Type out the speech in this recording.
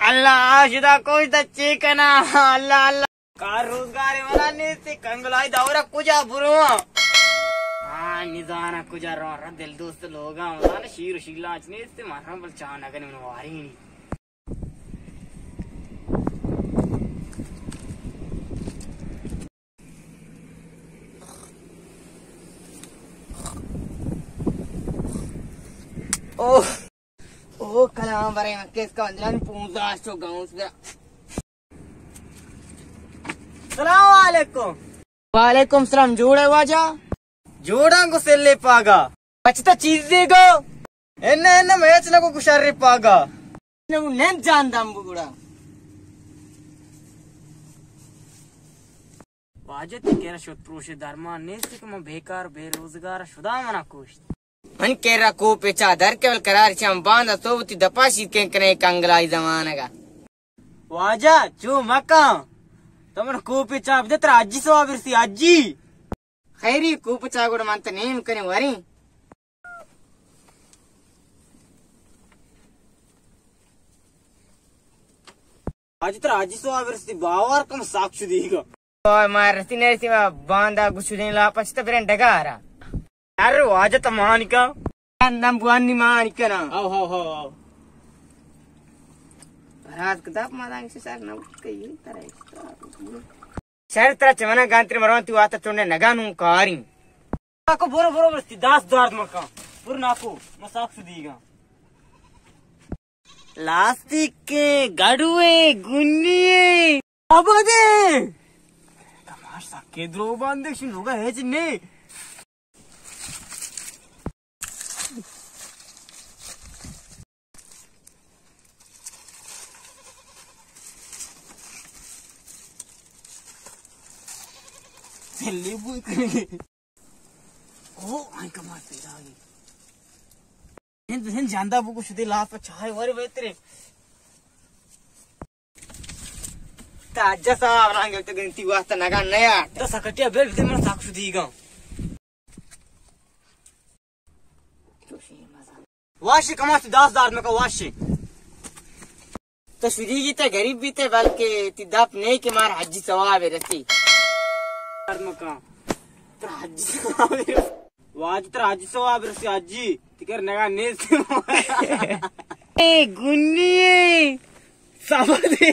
اللہ، آ شدا کشت، چی کناں؟ اللہ، اللہ۔ کار روزگار منا نیست، کنگلائی دورا کجا برواں؟ ہاں، نزاناں کجا رواں، را دل دوست لوگاں، مزاناں شیر و شیلانچ نیست، مہرم بل چاہ نگن من وارینی۔ اوہ۔ او کلام برے من کس کا اندرانی پونزدہ شو گاؤں سے۔ سلام علیکم۔ وعلیکم سلام، جوڑ ئے واجہ؟ جوڑاں گو سلے پاگا۔ پچتا چیز دے گو۔ انہ انہ میچ نہ کو شر پاگا۔ نہ نند جان دم بگڑا۔ واجہ تئی کرا شت پروش درمان نیست کہ من بیکار بے روزگار شدا منا کشت۔ من کرا کوپے چا در کول قرار چم باندا تو وتی دپا شیرکیں کنے کنگلائی زمانگا۔ واجہ چو مکاں، تو من کوپے چا بدے ترا حجی ثواب رسی حجی۔ خیری کوپ چا گڑ من تے نیم کنے وریں۔ حاجی ترا حاجی ثواب رسی باور کم ساک شدیگا۔ اوئے ما رسی نرسی ما باندا گشودیں لاپا چتا بریں ڈگارا۔ ارے واجہ تا مانکا۔ نم بوانی مانکا نا۔ ہاو، ہاو، ہاو، ہاو۔ برات کداپ ما دانگ سے سر نہ کئی ترا۔ شہر ترا چہ منا گانتر مروان تی واتا چونڈے نگا نون کاریں۔ ناکو برو، برو، برو، تی داس دارد مکا۔ برو ناکو، ما ساک شدیگا۔ لاستیکیں، گڑویں، گنییں۔ آبادیں۔ کماش سکے درو باندے شن لوگا ہیچ نے۔ لیبو کرے۔ او، آئی کماش پیدا گئی۔ ہند، ہند جاندا بگو شدی لاپ چاہے وری بہترے۔ تا اجا صاحب رنگ تو گنتی واسطہ نگا نیا۔ تو سکٹیا بیل بدے من ساک شدیگا۔ واشی کماش تی داس دارد مکا واشی۔ تو شدیگی تے غریب بیتے بلکہ تی دپ نہیں کہ مار حجی ثواب رسی۔ دارد مکا۔ ترا حجی ثواب رسی۔ واجہ ترا حجی ثواب رسی حجی۔ تی کر نگا نیست۔ اے گنی۔ صبر دے۔